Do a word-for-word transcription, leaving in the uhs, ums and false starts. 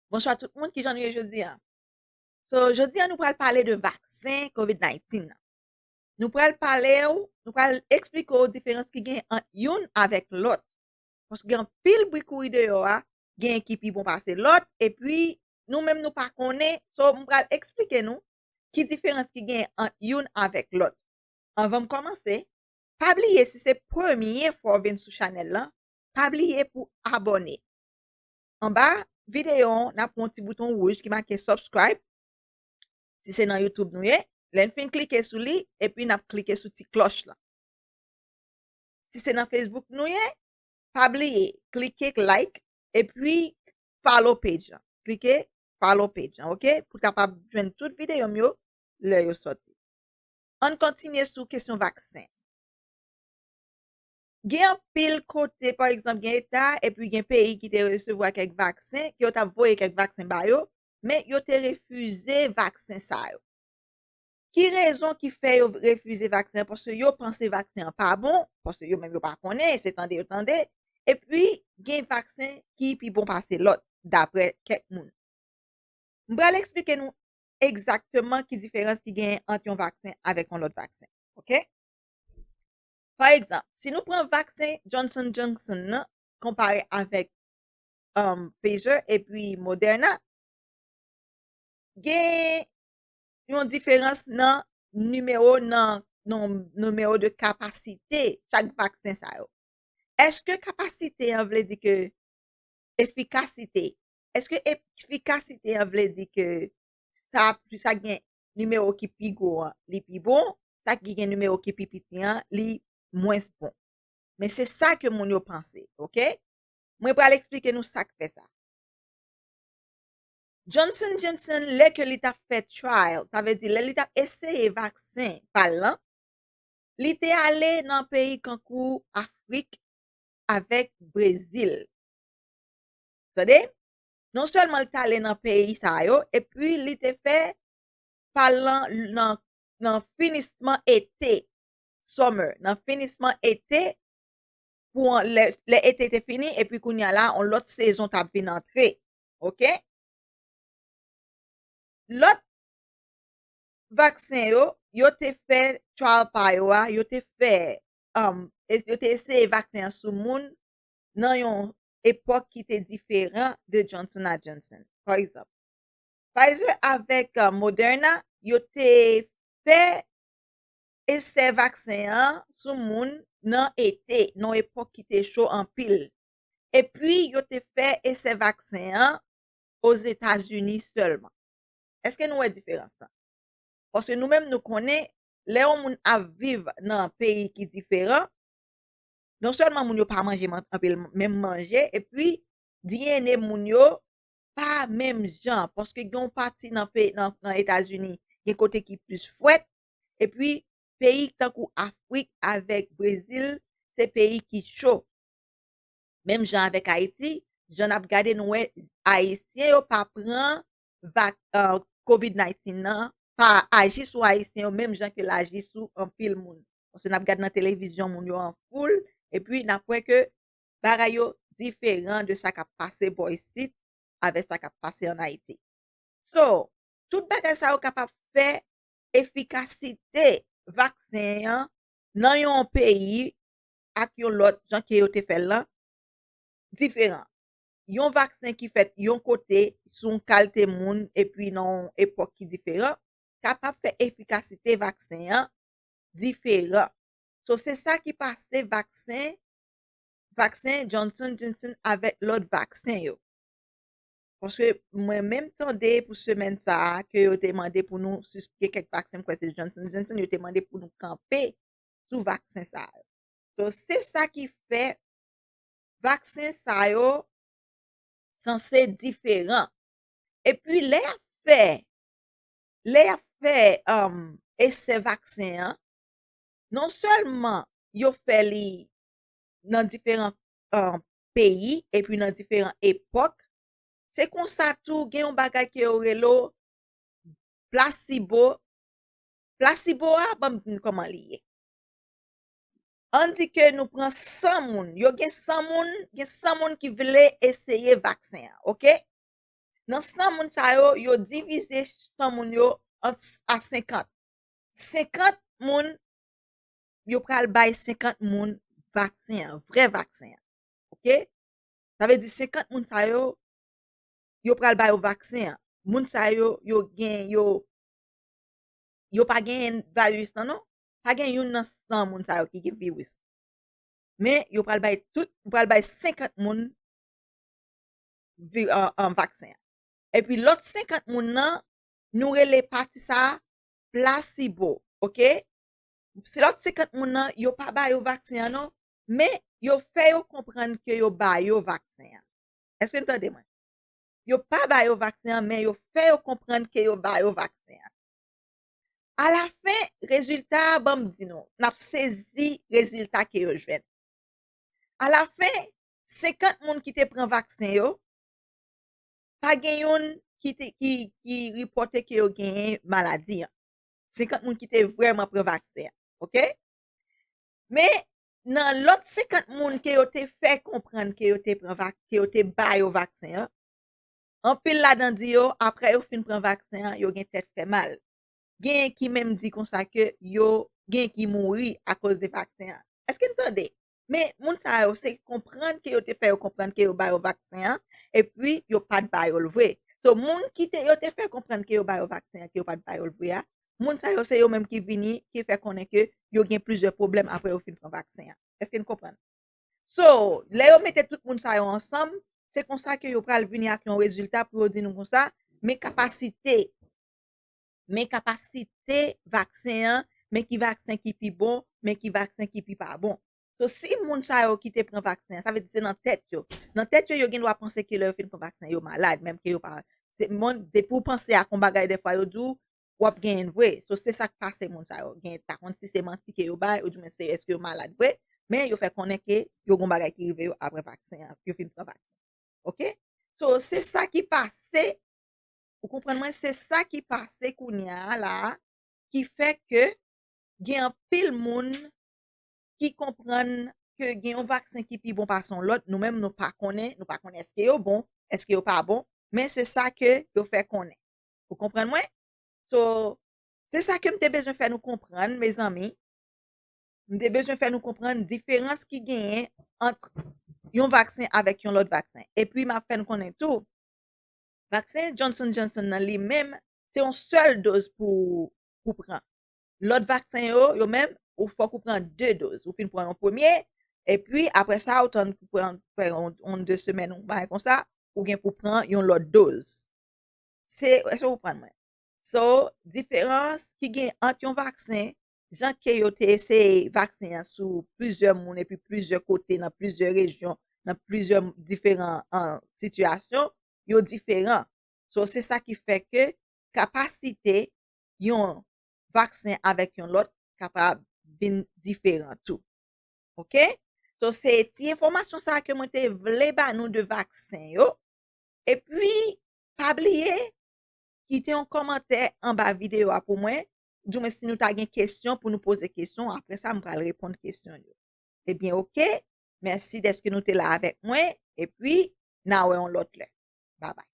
Bonswa tout moun, kijan nou ye jodi a? So, jodi a nou pral pale de vaksen covid nineteen nan. Nou pral pale w, nou pral eksplike w diferans ki gen ant youn avèk lòt. Paske gen anpil bri kouri deyò a, gen ki pi bon pase lòt, epi nou menm nou pa konnen, so m pral eksplike nou ki diferans ki gen ant youn avèk lòt. Anvan m kòmanse, pa bliye si se premye fwa w vin sou chanèl lan, pa bliye pou abòne. Anba videyo an, n ap wè yon ti bouton wouj ki make subscribe. Si se nan YouTube nou ye, lè n fin klike sou li, epi n ap klike sou ti klòch lan. Si se nan Facebook nou ye, pa bliye, klike like, epi follow page lan. Klike follow page lan, ok? Pou w kapab jwenn tout videyo m yo lè yo sòti. Ann kontinye sou kesyon vaksen. Gen anpil kote, pa egzanp, gen eta, epi gen peyi ki te resevwa kèk vaksen, ke yo t ap voye kèk vaksen ba yo, men yo te refize vaksen sa yo. Ki rezon ki fè yo refize vaksen an? Paske yo panse vaksen an pa bon, paske yo menm yo pa konnen, se tande yo tande, epi gen vaksen ki pi bon pase lòt, daprè kèk moun. M pral eksplike nou egzakteman ki diferans ki genyen ant yon vaksen avèk yon lòt vaksen, ok? Pa egzanp, si nou pran vaksen Johnson Johnson nan, konpare avèk, um, Pfizer epi Moderna, gen yon diferans nan nimewo, nan, nan nimewo de kapasite chak vaksen sa yo. Èske kapasite an vle di ke efikasite, èske efikasite an vle di ke sa, sa gen nimewo ki pi gwo an, li pi bon, sa ki gen nimewo ki pi piti an, li mwens bon? Men se sa ke moun yo panse, ok? Mwen pral eksplike nou sa k fè sa. Johnson Johnson, lè ke li t ap fè trial, sa vle di lè li t ap eseye vaksen pa l lan, li te ale nan peyi kankou Afrik avèk Brezil. Tande? Non sèlman li t ale nan peyi sa yo, epi li te fè pa l lan nan, nan finisman ete, summer, nan finisman ete, pou an, lè, lè ete te fini, epi kounye a la, yon lòt sezon t ap vin antre. Ok? Lòt vaksen yo, yo te fè trial pa yo a, yo te fè, um, es-, yo te eseye vaksen an sou moun nan yon epòk ki te diferan de Johnson and Johnson. Pa egzanp, Pfizer avèk, uh, Moderna, yo te fè esè vaksen an sou moun nan ete, nan epòk ki te cho anpil. Epi, yo te fè esè vaksen an Ozetazini sèlman. Èske nou wè diferans lan? Paske nou menm nou konnen, lè yon moun ap viv nan peyi ki diferan, non sèlman moun yo pa manje man-, anpil menm manje, epi D N A moun yo pa menm jan, paske gen yon pati nan peyi, nan, nan Etazini, gen kote ki plis frèt, epi peyi tankou Afrik avèk Brezil, se peyi ki cho. Menm jan avèk Ayiti, jan n ap gade, nou wè Ayisyen yo pa pran vak-, uh, covid nineteen nan, pa aji sou Ayisyen yo menm jan ke l aji sou anpil moun. Paske n ap gade nan televizyon, moun yo an foul, epi n ap wè ke bagay yo diferan de sa k ap pase bò isit avèk sa k ap pase ann Ayiti. So, tout bagay sa yo kapab fè efikasite vaksen an nan yon peyi ak yon lòt, jan ke yo te fè l lan, diferan. Yon vaksen ki fèt yon kote, sou yon kalte moun, epi nan yon epòk ki diferan, kapab fè efikasite vaksen an diferan. So, se sa ki pase vaksen, vaksen Johnson Johnson avèk lòt vaksen yo. Paske mwen menm tande pou semèn sa a ke yo te mande pou nou sispann kèk vaksen, m kwè se Johnson Johnson, yo te mande pou nou kanpe sou vaksen sa yo. So, se sa ki fè vaksen sa yo sanse diferan. Epi lè y ap fè, lè y ap fè, um, esè vaksen an, non sèlman yo fè li nan diferan, um, peyi epi nan diferan epòk, se konsa tou gen yon bagay ke yo rele w plasibo. Plasibo a, ban m di n kòman li ye. Ann di ke nou pran san moun. Yo gen san moun, gen san moun ki vle eseye vaksen an, ok? Nan san moun sa yo, yo divize san moun yo an, a senkant. Senkant moun, yo pral bay senkant moun vaksen an, vrè vaksen an. Oke? Sa vle di senkant moun sa yo, yo pral ba yo vaksen an. Moun sa yo, yo gen, yo, yo pa gen viris lan non. Pa gen youn nan san moun sa yo ki gen viris. Men yo pral bay tout, yo pral bay senkant moun vi, an, an vaksen an. Epi lòt senkant moun nan, nou rele pati sa a plasibo, oke? Se lòt senkant moun nan, yo pa ba yo vaksen an non, men yo fè yo konprann ke yo ba yo vaksen an. Èske n tande mwen? Yo pa ba yo vaksen an, men yo fè yo konprann ke yo ba yo vaksen an. Alafen, rezilta a, ban m di nou, n ap sezi rezilta ke yo jwenn. Alafen, senkant moun ki te pran vaksen yo, pa gen youn ki te, ki, ki ripòte ke yo genyen maladi an. Senkant moun ki te vrèman pran vaksen an, oke? Men, nan lòt senkant moun ke yo te fè konprann ke yo te pran vak, ke yo te ba yo vaksen an, anpil ladan di yo, apre yo fin pran vaksen an, yo gen tèt fè mal. Genyen ki menm di konsa ke yo, genyen ki mouri akoz de vaksen an. Èske n tande? Men moun sa yo, se konprann ke yo te fè yo konprann ke yo ba yo vaksen an, epi yo pa t ba yo l vre. So, moun ki te, yo te fè konprann ke yo ba yo vaksen an, ke yo pa t ba yo l vre a, moun sa yo, se yo menm ki vini, ki fè konnen ke yo gen plizyè pwoblèm apre yo fin pran vaksen an. Èske n konprann? So, lè yo mete tout moun sa yo ansanm, se konsa ke yo pral vini ak yon rezilta pou yo di nou konsa, men kapasite, men kapasite vaksen an, men ki vaksen ki pi bon, men ki vaksen ki pi pa bon. So, si moun sa yo ki te pran vaksen an, sa vle di se nan tèt yo. Nan tèt yo, yo gen dwa panse ke lè yo fin pran vaksen, yo malad, menm ke yo pa. Se moun, depi w panse ak yon bagay, dèfwa yo di w, w ap genyen l vre. So, se sa k pase moun sa yo. Gen, pa konn si se manti ke yo bay, oudimwen se èske yo malad vre, men yo fè konnen ke yo gen yon bagay ki rive yo apre vaksen an, yo fin pran vaksen. Oke? So, se sa ki pase, ou konprann mwen, se sa ki pase kounye a la, ki fè ke gen anpil moun ki konprann ke gen yon vaksen ki pi bon pase yon lòt, nou menm nou pa konnen, nou pa konnen èske yo bon, èske yo pa bon, men se sa ke yo fè konnen. Ou konprann mwen? So, se sa ke m te bezwen fè nou konprann, mezanmi. M te bezwen fè nou konprann diferans ki genyen ant yon vaksen avèk yon lòt vaksen. Epi m ap fè nou konnen tou, vaksen Johnson Johnson nan li menm, se yon sèl doz pou, pou pran. Lòt vaksen yo, yo menm, ou fòk ou pran de doz. Ou fin pran yon premye, epi apre sa, ou tann pou pran, pran yon, yon de semèn, yon bagay konsa, ou gen pou pran yon lòt doz. Se, èske ou konprann mwen? So, diferans ki gen ant yon vaksen, jan ke yo te eseye vaksen an sou plizyè moun epi plizyè kote, nan plizyè rejyon, nan plizyè diferan, an, sitiyasyon, yo diferan. So, se sa ki fè ke kapasite yon vaksen avèk yon lòt kapab vin diferan tou. Oke? So, se ti enfòmasyon sa ke mwen te vle ba nou de vaksen yo. Epi, pa bliye, kite yon kòmantè anba videyo a pou mwen. Oudimwen, si nou ta gen kesyon pou nou poze kesyon, apre sa, m pral reponn kesyon yo. Ebyen, oke. Mèsi dèske nou te la avèk mwen. Epi, n a wè yon lòt lè. Babay.